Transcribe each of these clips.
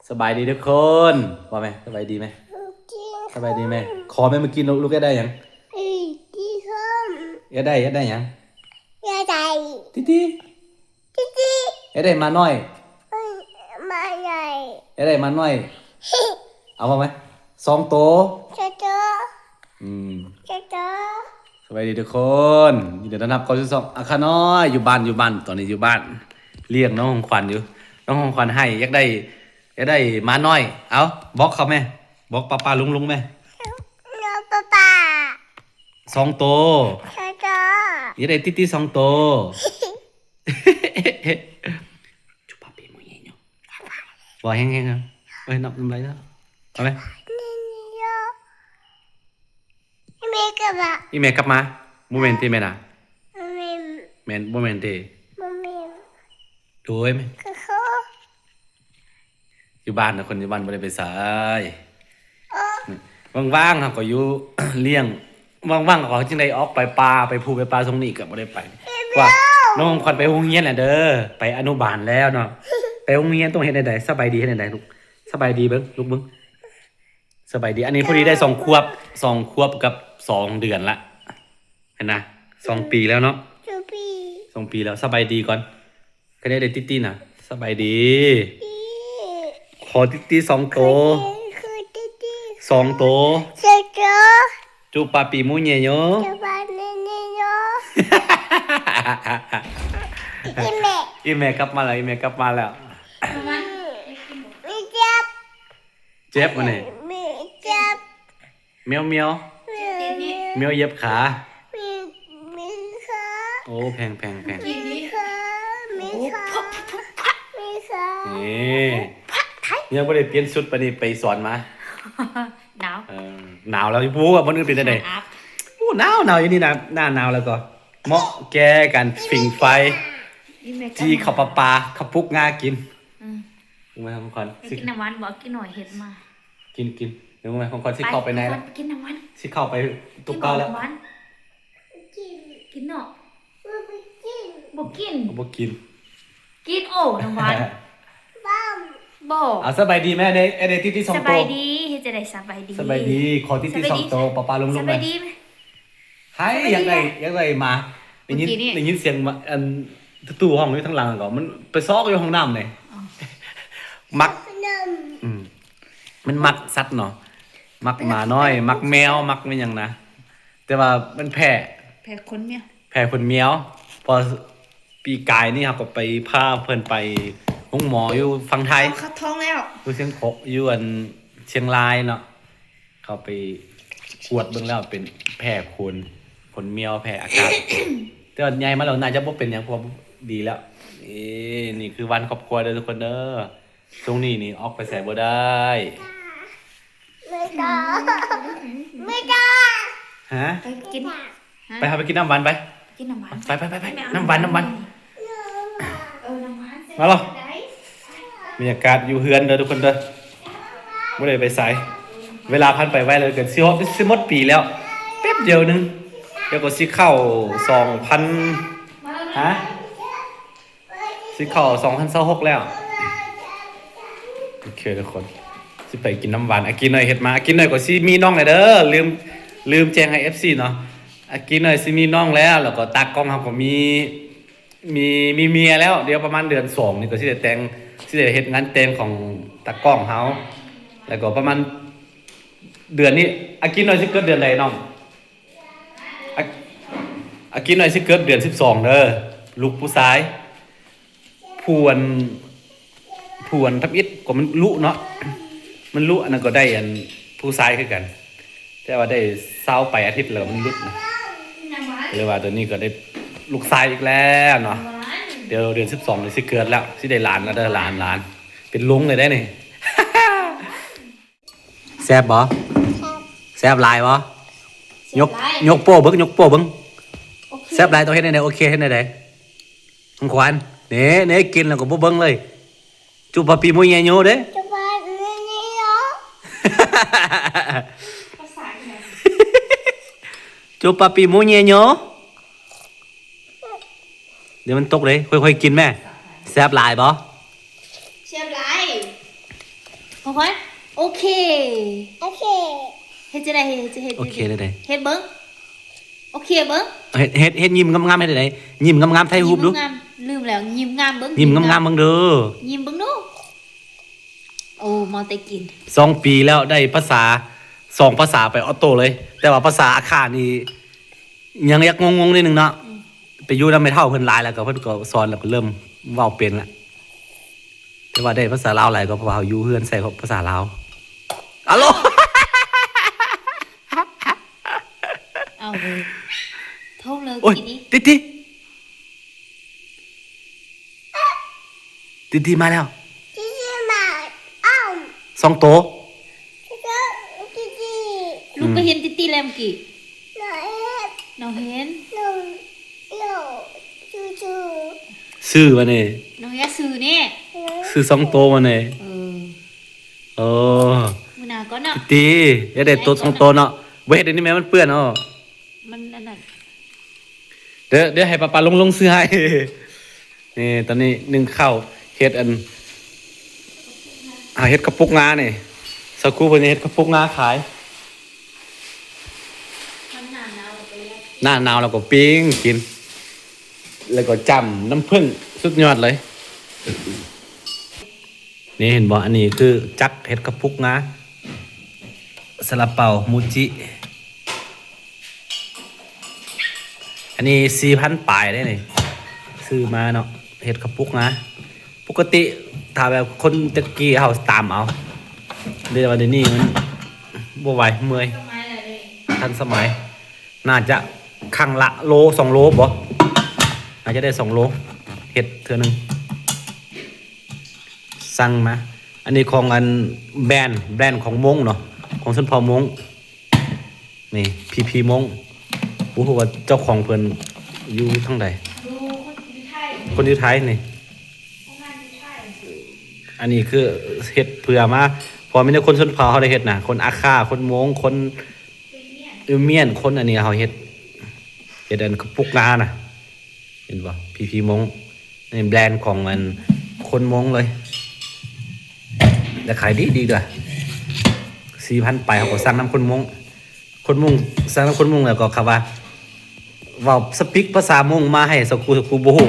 ສະບາຍດີທຸກຄົນ ວ່າແມ່ ສະບາຍດີແມ່ ສະບາຍດີແມ່ ຂໍແມ່ມາກິນລູກ ລູກຢາກໄດ້ຫຍັງ? ເອີ ກິນຂອງ ຢາກໄດ້ ຢາກໄດ້ຫຍັງ? ຢາກໄດ້ ຕິຕິ ຕິຕິ ຢາກໄດ້ໝານ້ອຍ ເອີ ໝານ້ອຍ ຢາກໄດ້ໝານ້ອຍ ເອົາບໍ່ແມ່? ສອງໂຕ ສອງໂຕ ອືມ ສອງໂຕ ສະບາຍດີທຸກຄົນ ຍິນດີຕ້ອນຮັບເຂົ້າສູ່ຊ່ອງອາຄານ້ອຍ ຢູ່ບ້ານ ຢູ່ບ້ານ ຕອນນີ້ຢູ່ບ້ານ ລ້ຽງນ້ອງຂອງຂວັນຢູ່ ນ້ອງຂອງຂວັນໄຫ້ ຢາກໄດ້ ຢາກໄດ້ໝານ້ອຍ ເອົາ ບອກເຂົາແມ່ ບອກປ້າໆລຸງໆແມ່ ນ້ອງປ້າໆ ສອງໂຕ ສອງໂຕ ຢາກໄດ້ຕິຕິສອງໂຕ ຈູປາປີໂມເຍໂຍ ບໍ່ແຮງໆ ເອີຍ ນັບນຳໄດ້ເນາະ ເອົາແມ່ ອີແມ່ກັບມາ ອີແມ່ກັບມາ ບໍ່ແມ່ນຕິແມ່ນະ ບໍ່ແມ່ນ ແມ່ນ ບໍ່ແມ່ນຕິ ບໍ່ແມ່ນ ໂດຍແມ່ ຢູ່ບ້ານນະ ຄົນຢູ່ບ້ານບໍ່ໄດ້ໄປໃສ ເອີ ວ່າງໆເຮົາກໍຢູ່ລ້ຽງ ວ່າງໆເຮົາຈຶ່ງໄດ້ອອກໄປປ່າ ໄປພູໄປປ່າ ຊ່ວງນີ້ກໍບໍ່ໄດ້ໄປ ວ່ານ້ອງຂວັນໄປໂຮງຮຽນແລ້ວເດີ ໄປອະນຸບານແລ້ວເນາະ ໄປໂຮງຮຽນຕ້ອງເຮັດແນວໃດ? ສະບາຍດີເຮັດແນວໃດລູກ? ສະບາຍດີເບິ່ງ ລູກເບິ່ງ ສະບາຍດີ ອັນນີ້ພໍດີໄດ້ສອງຂວບ ສອງຂວບກັບສອງເດືອນລະ ຫັ້ນນະ ສອງປີແລ້ວເນາະ ສອງປີ ສອງປີແລ້ວ ສະບາຍດີກ່ອນ ກໍໄດ້ ໄດ້ຕິຕິນະ ສະບາຍດີ ຂໍຕິຕິສອງໂຕ ສອງໂຕ ສອງໂຕ ຈູປາປີໂມເຍໂຍ ອີແມ່ ອີແມ່ກັບມາແລ້ວ ອີແມ່ກັບມາແລ້ວ ເຈັບ ເຈັບ ມື້ນີ້ ແມວ ແມວ ແມວຢຽບຂາ ໂອ້ ແພງ ແພງ ແພງ ນີ້ ຍັງບໍ່ໄດ້ປ່ຽນຊຸດ ປານນີ້ໄປສອນມາ ໜາວ ເອີ ໜາວແລ້ວ ບໍ່ຮູ້ວ່າບ່ອນອື່ນເປັນຈັ່ງໃດ ໂອ້ ໜາວ ໜາວຢູ່ນີ້ນະ ໜ້າໜາວແລ້ວກໍ ເໝາະແກ່ການຜິງໄຟ ຈີ່ເຂົ້າປາປາ ເຂົ້າປຸກງາກິນ ອືມ ເອົາຂອງຂວັນ ໄປກິນນ້ຳຫວານບໍ່? ກິນໜ້ອຍເຮັດມາ ກິນ ກິນ ເອົາຂອງຂວັນ ຊິເຂົ້າໄປໃນລະ ໄປກິນນ້ຳຫວານ ຊິເຂົ້າໄປຕຸກເກົ່າແລ້ວ ກິນເນາະ ບໍ່ກິນ ບໍ່ກິນ ກິນ ໂອ້ ນ້ຳຫວານ ບໍ່ ເອົາ ສະບາຍດີແມ່ ໄດ້ ໄດ້ຕິຕິສອງໂຕ ສະບາຍດີ ເຮັດຈັ່ງໃດ ສະບາຍດີ ສະບາຍດີ ຂໍຕິຕິສອງໂຕ ປ້າໆລຸງໆ ສະບາຍດີ ໃຫ້ ຢາກໄດ້ ຢາກໄດ້ໝາ ໄດ້ຍິນ ໄດ້ຍິນສຽງ ອັນ ຕູ້ຮ້ອງຢູ່ທາງຫຼັງ ກໍມັນໄປຊອກຢູ່ຫ້ອງນ້ຳນີ້ ມັກ ອືມ ມັນມັກສັດເນາະ ມັກໝານ້ອຍ ມັກແມວ ມັກແມ່ນຫຍັງນະ ແຕ່ວ່າມັນແພ້ ແພ້ຂົນແມວ ແພ້ຂົນແມວ ເພາະປີກາຍນີ້ເຮົາກໍໄປ ພາເພິ່ນໄປໂຮງໝໍຢູ່ຝັ່ງໄທ ເຂົາຄັດທ້ອງແລ້ວ ຢູ່ຊຽງຂອງ ຢູ່ອັນຊຽງລາຍເນາະ ເຂົາໄປກວດເບິ່ງແລ້ວເປັນແພ້ຂົນ ຂົນແມວ ແພ້ອາກາດ ແຕ່ວ່າໃຫຍ່ມາແລ້ວໜ້າຈະບໍ່ເປັນຫຍັງ ເພາະວ່າດີແລ້ວ ເອີ ນີ້ຄືວັນຄອບຄົວເດີທຸກຄົນເດີ ຊ່ວງນີ້ນີ້ອອກໄປໃສບໍ່ໄດ້ ຮະ ໄປກິນ ໄປ ເຮົາໄປກິນນ້ຳຫວານໄປ ກິນນ້ຳຫວານ ໄປ ໄປ ໄປ ໄປ ນ້ຳຫວານ ນ້ຳຫວານ ເອີ ນ້ຳຫວານ ມາເນາະ ບັນຍາກາດຢູ່ເຮືອນເດີທຸກຄົນເດີ ບໍ່ໄດ້ໄປໃສ ເວລາຜ່ານໄປໄວເຫຼືອເກີນ ຊິຮອດ ຊິໝົດປີແລ້ວ ແປັບດຽວໜຶ່ງ ດຽວກໍຊິເຂົ້າສອງພັນ ຮະ ຊິເຂົ້າສອງພັນຊາວຫົກແລ້ວ ໂອເຄທຸກຄົນ ຊິໄປກິນນ້ຳຫວານ ອາກິນໜ້ອຍເຮັດມາ ອາກິນໜ້ອຍກໍຊິມີນ້ອງແລ້ວເດີ ລືມ ລືມແຈ້ງໃຫ້ເອັຟຊີເນາະ ອາກິນໜ້ອຍຊິມີນ້ອງແລ້ວ ແລ້ວກໍຕາກ້ອງເຮົາກໍມີ ມີ ມີເມຍແລ້ວ ດຽວປະມານເດືອນສອງນີ້ກໍຊິໄດ້ແຕ່ງ ຊິໄດ້ເຮັດງານແຕ່ງຂອງຕາກ້ອງເຮົາ ແລ້ວກໍປະມານເດືອນນີ້ ອາກິນໜ້ອຍຊິເກີດເດືອນໃດນ້ອງ? ອາ ອາກິນໜ້ອຍຊິເກີດເດືອນສິບສອງເດີ ລູກຜູ້ຊາຍ ຜູ້ອັນ ຜູ້ອັນທຳອິດກໍມັນລຸເນາະ ມັນລຸ ອັນນັ້ນກໍໄດ້ອັນຜູ້ຊາຍຄືກັນ ແຕ່ວ່າໄດ້ຊາວປາຍອາທິດແລ້ວມັນຫຼຸດນະ ກໍເລີຍວ່າໂຕນີ້ກໍໄດ້ລູກຊາຍອີກແລ້ວເນາະ ດຽວເດືອນສິບສອງນີ້ຊິເກີດແລ້ວ ຊິໄດ້ຫຼານແລ້ວເດີ ຫຼານ ຫຼານ ເປັນລຸງເລີຍໄດ໋ນີ້. ແຊບບໍ່? ແຊບ ແຊບຫຼາຍບໍ່? ຍົກ ແຊບຫຼາຍ ຍົກໂປ້ເບິ່ງ ຍົກໂປ້ເບິ່ງ ໂອເຄ ແຊບຫຼາຍຕ້ອງເຮັດແນວໃດ? ໂອເຄ ເຮັດແນວໃດ? ຂອງຂວັນ ນີ້ ນີ້ ກິນແລ້ວກໍບໍ່ເບິ່ງເລີຍ ຈູປາປີໂມເຍໂຍເດ້ ຈູປາປີໂມເຍໂຍ ພາສາອີ່ຫຍັງ? ຈູປາປີໂມເຍໂຍ ດຽວມັນຕົກເດ້ ຄ່ອຍໆກິນແມ່ ແຊບຫຼາຍບໍ່? ແຊບຫຼາຍ ຂອງຂວັນ ໂອເຄ ໂອເຄ ເຮັດຈັ່ງໃດ? ເຮັດ ເຮັດ ເຮັດ ໂອເຄ ເຮັດ ເຮັດ ເຮັດເບິ່ງ ໂອເຄເບິ່ງ ເຮັດ ເຮັດ ເຮັດຍິ້ມງາມໆ ເຮັດຈັ່ງໃດ? ຍິ້ມງາມໆ ຖ່າຍຮູບດູ ຍິ້ມງາມ ລືມແລ້ວ ຍິ້ມງາມເບິ່ງ ຍິ້ມງາມໆ ຍິ້ມງາມ ເບິ່ງເດີ ຍິ້ມເບິ່ງດູ. ໂອ້ ເມົາແຕ່ກິນ ສອງປີແລ້ວ ໄດ້ພາສາ ສອງພາສາໄປອອໂຕ້ເລີຍ ແຕ່ວ່າພາສາອາຂ້ານີ້ ຍັງ ຍັງງົງໆ ໜ້ອຍໜຶ່ງເນາະ ອືມ ໄປຢູ່ນຳແມ່ເຖົ້າເພິ່ນຫຼາຍແລ້ວ ກໍເພິ່ນກໍສອນ ແລ້ວກໍເລີ່ມເວົ້າເປັນລະ ແຕ່ວ່າໄດ້ພາສາລາວຫຼາຍກວ່າ ເພາະວ່າເຮົາຢູ່ເຮືອນໃຊ້ພາສາລາວ. ອາໂລ ເອົາເວີຍ ໂທເລີ ໂອ້ຍ ກິນອີກ ຕິດໆ ຕິດໆ ມາແລ້ວ ຕິດໆ ມາ ອ້າວ ສອງໂຕ ຕິດໆ ຕິດໆ ອືມ ລູກໄປເຫັນຕິດໆ ແລ້ວມື້ກີ້ ນ້ອງເຫັນ ນ້ອງເຫັນ ນ້ອງ ນ້ອງ ຊື່ ຊື່ ຊື່ວ່ານີ້ ນ້ອງເຫັນຊື່ນີ້ ຊື່ສອງໂຕວ່ານີ້ ເອີ ໂອ້ ມື້ໜ້າກ່ອນເນາະ ຕິດໆ ຢ່າໄດ້ໂຕສອງໂຕເນາະ ບໍ່ເຮັດອັນນີ້ແມ່ ມັນເປື້ອນເນາະ. ມັນອັນນັ້ນ ດຽວ ດຽວໃຫ້ປ້າໆ ລົງ ລົງຊື້ໃຫ້ ນີ້ ຕອນນີ້ໜຶ້ງເຂົ້າ ເຮັດອັນ ຫາເຮັດກະປຸກງານີ້ ສາວຄູເພິ່ນເຮັດກະປຸກງາຂາຍ ມັນໜ້າໜາວແລ້ວກໍ ໜ້າໜາວແລ້ວກໍປີ້ງກິນ ແລ້ວກໍຈ້ຳນ້ຳເຜິ້ງ ສຸດຍອດເລີຍ. ນີ້ເຫັນບໍ່? ອັນນີ້ຄືຈັກເຮັດກະປຸກງາ ຊາລາເປົາ ມູຈິ ອັນນີ້ສີ່ພັນປາຍເດ້ນີ້ ຊື້ມາເນາະ ເຮັດກະປຸກງາ ປົກກະຕິຖ້າແບບຄົນແຕ່ກີ້ເຮົາຕຳເອົາ ແຕ່ວ່າດຽວນີ້ມັນບໍ່ໄຫວ ເມື່ອຍ ທັນສະໄໝ ໜ້າຈະຄັ້ງລະໂລສອງໂລບໍ ໜ້າຈະໄດ້ສອງໂລ ເຮັດເທື່ອໜຶ່ງ ສັ່ງມາ ອັນນີ້ຂອງອັນ ແບຣນ ແບຣນຂອງມົ້ງເນາະ ຂອງຊົນເຜົ່າມົ້ງ ນີ້ ພີພີ ມົ້ງ ບໍ່ຮູ້ວ່າເຈົ້າຂອງເພິ່ນຢູ່ທາງໃດ ຢູ່ ຢູ່ໄທ ຄົນຢູ່ໄທນີ້ ໂຮງງານຢູ່ໄທ ອັນນີ້ຄືເຮັດເພື່ອມາ ເພາະວ່າມີແຕ່ຄົນຊົນເຜົ່າເຮົາໄດ້ເຮັດນະ ຄົນອາຂ້າ ຄົນມົ້ງ ຄົນ Iumian ຄົນອັນນີ້ເຮົາເຮັດ ເຮັດອັນກະປຸກງານະ ເຫັນບໍ່? ພີພີ ມົ້ງ ນີ້ແບຣນຂອງອັນຄົນມົ້ງເລີຍ ແລະຂາຍດີ ດີດ້ວຍ ສີ່ພັນປາຍ ເຮົາກໍສັ່ງນຳຄົນມົ້ງ ຄົນມົ້ງ ສັ່ງນຳຄົນມົ້ງ ແລ້ວກໍເຂົາວ່າ ເວົ້າສະປິກພາສາມົ້ງມາໃຫ້ສາວຄູ ສາວຄູບໍ່ຮູ້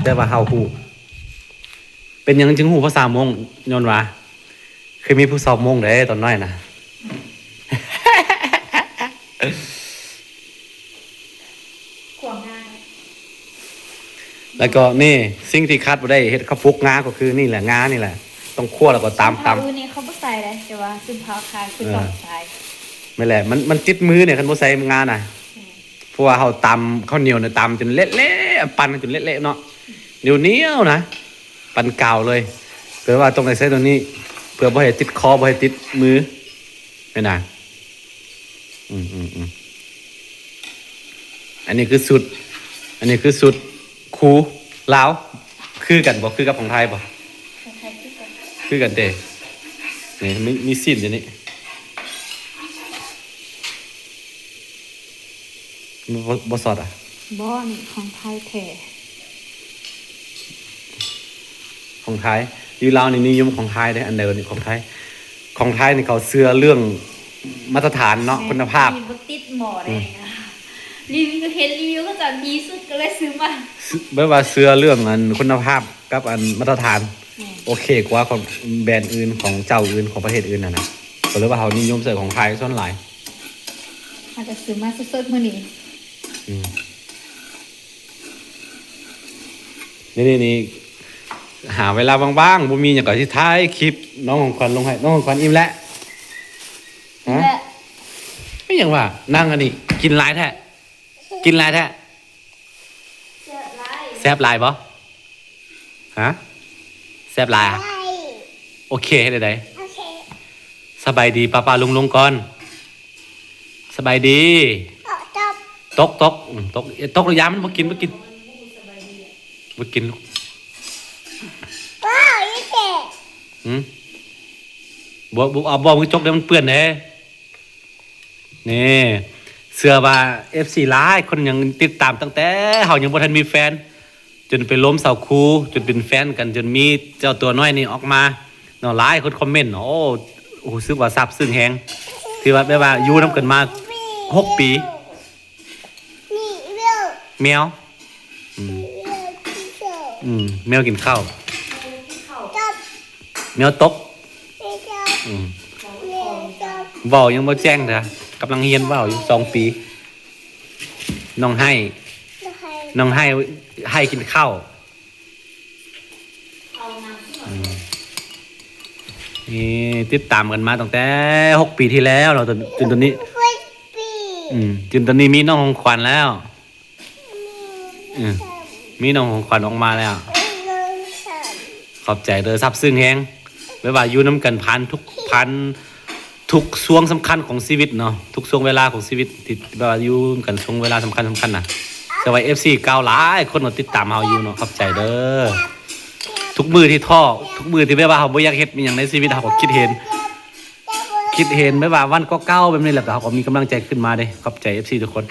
ແຕ່ວ່າເຮົາຮູ້ ເປັນຫຍັງຈຶ່ງຮູ້ພາສາມົ້ງ? ຍ້ອນວ່າ ເຄີຍມີຜູ້ສາວມົ້ງເດ້ຕອນນ້ອຍນະ ຂົ້ວງາ ແລ້ວກໍນີ້ ສິ່ງທີ່ຂາດບໍ່ໄດ້ເຮັດເຂົ້າປຸກງາກໍຄືນີ້ແຫຼະ ງານີ້ແຫຼະ ຕ້ອງຂົ້ວແລ້ວກໍຕຳ ຕຳ ຊາວອື່ນນີ້ເຂົາບໍ່ໃສ່ເດ້ ແຕ່ວ່າຊາວລາວຂາຍຄື ເອີ ຕ້ອງໃສ່ ແມ່ນແຫຼະ ມັນ ມັນຕິດມືນີ້ ຄັນບໍ່ໃສ່ງານະ ແມ່ນ ເພາະວ່າເຮົາຕຳເຂົ້າໜຽວນີ້ ຕຳຈົນເລະໆ ປັນຈົນເລະໆ ເນາະ ໜຽວໆ ນະ ປັນກາວເລີຍ ແປວ່າຕ້ອງໄດ້ໃຊ້ໂຕນີ້ ເພື່ອບໍ່ໃຫ້ຕິດຄໍ ບໍ່ໃຫ້ຕິດມື ແມ່ນນະ ອືມໆໆ ອັນນີ້ຄືສູດ ອັນນີ້ຄືສູດຄູລາວ ຄືກັນບໍ່? ຄືກັບຂອງໄທບໍ່? ຂອງໄທຄືກັນ ຄືກັນເດ້ ນີ້ ມີ ມີຊີ້ນຢູ່ນີ້ ບໍ່ ບໍ່ຊອດອະ? ບໍ່ ນີ້ຂອງໄທແທ້ ຂອງໄທ ຢູ່ລາວນີ້ນິຍົມຂອງໄທເດ້ ອັນໃດນີ້ຂອງໄທ ຂອງໄທນີ້ເຂົາເຊື່ອເລື່ອງມາດຕະຖານເນາະ ແມ່ນ ຄຸນນະພາບ ບໍ່ຕິດໝໍ້ ອືມ ແດ່ ຣີວິວ ເຫັນຣີວິວເຂົາເຈົ້າດີສຸດ ກໍເລີຍຊື້ມາ ແບບວ່າເຊື່ອເລື່ອງອັນຄຸນນະພາບກັບອັນມາດຕະຖານ ແມ່ນ ໂອເຄກວ່າຂອງແບຣນອື່ນ ຂອງເຈົ້າອື່ນ ຂອງປະເທດອື່ນຫັ້ນນະ ກໍເລີຍວ່າເຮົານິຍົມໃຊ້ຂອງໄທສ່ວນຫຼາຍ ເຮົາຈະຊື້ມາສົດໆ ມື້ນີ້ ອືມ ນີ້ໆ ນີ້ ຫາເວລາວ່າງໆ ບໍ່ມີຫຍັງກໍຊິຖ່າຍຄລິບນ້ອງຂອງຂວັນລົງໃຫ້ ນ້ອງຂອງຂວັນອີ່ມແລ້ວ ຮະ ອີ່ມແລ້ວ ເປັນຫຍັງວະ ນັ່ງອັນນີ້ ກິນຫຼາຍແທ້ ກິນຫຼາຍແທ້ ແຊບຫຼາຍ ແຊບຫຼາຍບໍ່? ຮະ ແຊບຫຼາຍອະ? ໂອເຄ ເຮັດໄດ້ ໂອເຄ ສະບາຍດີປ້າໆ ລຸງໆ ກ່ອນ ສະບາຍດີ ຕົກ ຕົກ ອືມ ຕົກ ຕົກແລ້ວຢາມັນບໍ່ກິນ ບໍ່ກິນ ບໍ່ກິນລູກ ຫືມ ບໍ່ ບໍ່ ເອົາ ບໍ່ມືຕົກເດ້ ມັນເປື້ອນເດ້. ນີ້ ເຊື່ອວ່າເອັຟຊີຫຼາຍຄົນຍັງຕິດຕາມຕັ້ງແຕ່ເຮົາຍັງບໍ່ທັນມີແຟນ ຈົນໄປລົມສາວຄູ ຈົນເປັນແຟນກັນ ຈົນມີເຈົ້າຕົວນ້ອຍນີ້ອອກມາ ເນາະ ຫຼາຍຄົນຄອມເມັນເນາະ. ໂອ້ ຮູ້ສຶກວ່າຊາບຊຶ້ງແຮງ ທີ່ວ່າແບບວ່າຢູ່ນຳກັນມາຫົກປີ. ແມວ ອືມ ອືມ ແມວກິນເຂົ້າ ແມວຕົກ ອືມ ເວົ້າຍັງບໍ່ແຈ້ງເທື່ອ ກຳລັງຮຽນເວົ້າຢູ່ ສອງປີ. ນ້ອງໄຮ ນ້ອງໄຮ ໄຮກິນເຂົ້າ. ອືມ ນີ້ຕິດຕາມກັນມາຕັ້ງແຕ່ຫົກປີທີ່ແລ້ວເນາະ ຈົນ ຈົນຕອນນີ້ ອືມ ຈົນຕອນນີ້ມີນ້ອງຂອງຂວັນແລ້ວ. ອືມ ມີນ້ອງຂອງຂວັນອອກມາແລ້ວ. ຂອບໃຈເດີ ຊາບຊຶ້ງແຮງ ແບບວ່າຢູ່ນຳກັນຜ່ານທຸກ ຜ່ານທຸກຊ່ວງສຳຄັນຂອງຊີວິດເນາະ ທຸກຊ່ວງເວລາຂອງຊີວິດ ທີ່ແບບວ່າຢູ່ນຳກັນຊ່ວງເວລາສຳຄັນໆນະ. ແຕ່ວ່າເອັຟຊີເກົ່າຫຼາຍຄົນເນາະ ຕິດຕາມເຮົາຢູ່ເນາະ ຂອບໃຈເດີ. ທຸກມື້ທີ່ທໍ້ ທຸກມື້ທີ່ແບບວ່າເຮົາບໍ່ຢາກເຮັດອີ່ຫຍັງໃນຊີວິດ ເຮົາກໍຄິດເຫັນ ຄິດເຫັນແບບວ່າວັນເກົ່າໆແບບນີ້ ແລ້ວກໍເຮົາກໍມີກຳລັງໃຈຂຶ້ນມາເດ້. ຂອບໃຈເອັຟຊີທຸກຄົນ.